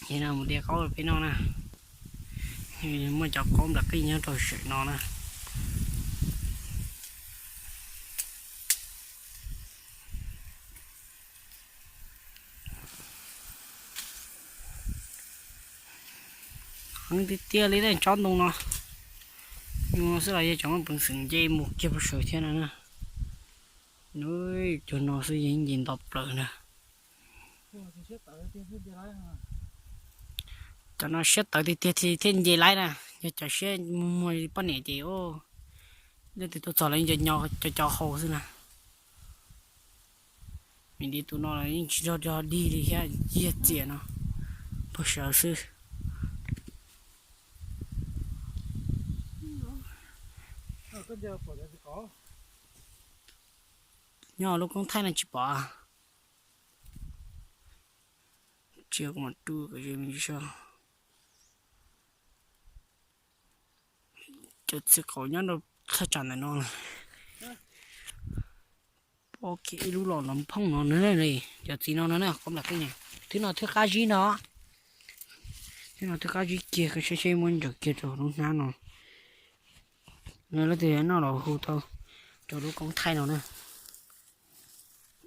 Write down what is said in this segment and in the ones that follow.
Ces no mus de qaub peb noj na. Muaj cov qaub nplam qij nyob rau saum no na. Heev tiag tiag li tej tsob ntoo no. Nyuag xwb los yog tseem muaj peev xwm nce mus kiag puag saud thiab no na. Cov no xwb yeej nce nto plaws na. Cov no siab tawv tiag tiag thiaj nce laib na. Yog cov siab muag muag li poj niam ces leej twg tuaj txog los yeej co co hau xwb na. Vim li tus no los yeej tsis nrog dig li thiab, yog txias no puag saud xwb. Nyob lub koob thaij no tsis pom. Tsis pom rau. Cov txiv qaub nyob rau thaj tsam ntawm no. Pom kiag ib lub los los phooj no na. Cov txiv no no na, qoob nplam qij na. Thwb no thwb qab zib no. Thwb no thwb qab zib kiag, saib seb muab ntsaws kiag rau lub hnab no. Leej twg noj los hu tau rau lub koob thaij no na.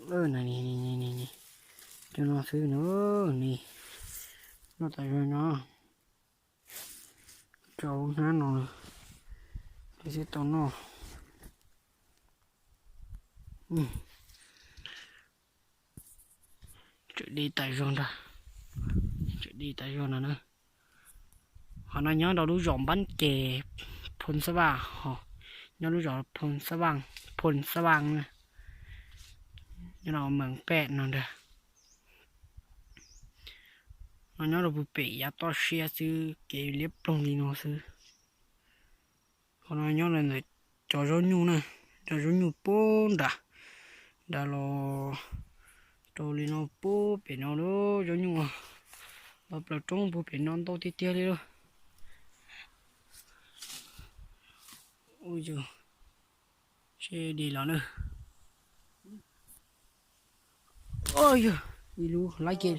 Cov no xwb no, ni noj tas zog no. Rau lub hnab no, peb thiaj tau noj. Tseem de tas zog ntag, tseem de tas zog no na. Qhov no nyob rau lub zos Npab Ces, Phoos Xab Vaj, nyob lub zos Phoos Xab Vaj, Phoos Xab Vaj na, nyob rau Mees Pej no ntag. No nyob rau puag pem yav toj siab xwb, kev liab ploog li no xwb. Qhov no nyob rau ntawm cov zaub nyuj na, cov zaub nyuj puag nram, nram los rau li no puag pem no lub zaub nyuj, los plaws roob puag pem no ntau tiag tiag li lauj. Ua yog, seb de los na. Yog ib lub laib kiag,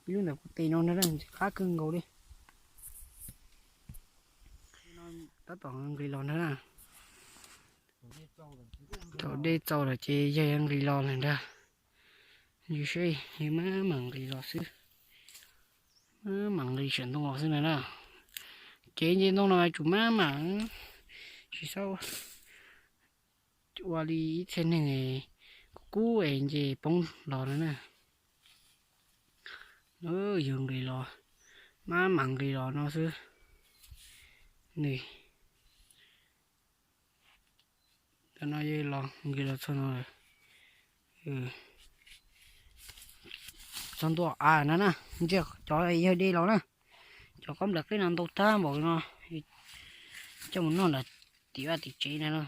ib lub ntawm kuv tes no ntag, qab kawg nkaus li. Tab tom nqis los ntag na. Thaum dej txaus lawm ces yawg nqis los lawm ntag. Yus seb, yus mam mam nqis los xwb. Mam mam nqis saum ntoo los xwb na na. Kev nce ntoo no tsum mam mam, tsis txhob ua li ib txhia neeg kub kub es nce poob los no na. Yus nqis los, mam mam nqis los no xwb. Nws, tam no yog los nqis los txog no lawm. Txog ntua av no na, ntsia cov yawg de los na. Cov qaub nplam qij no ntau tag npaum no, coj mus noj nram tim vaj tim tsev na.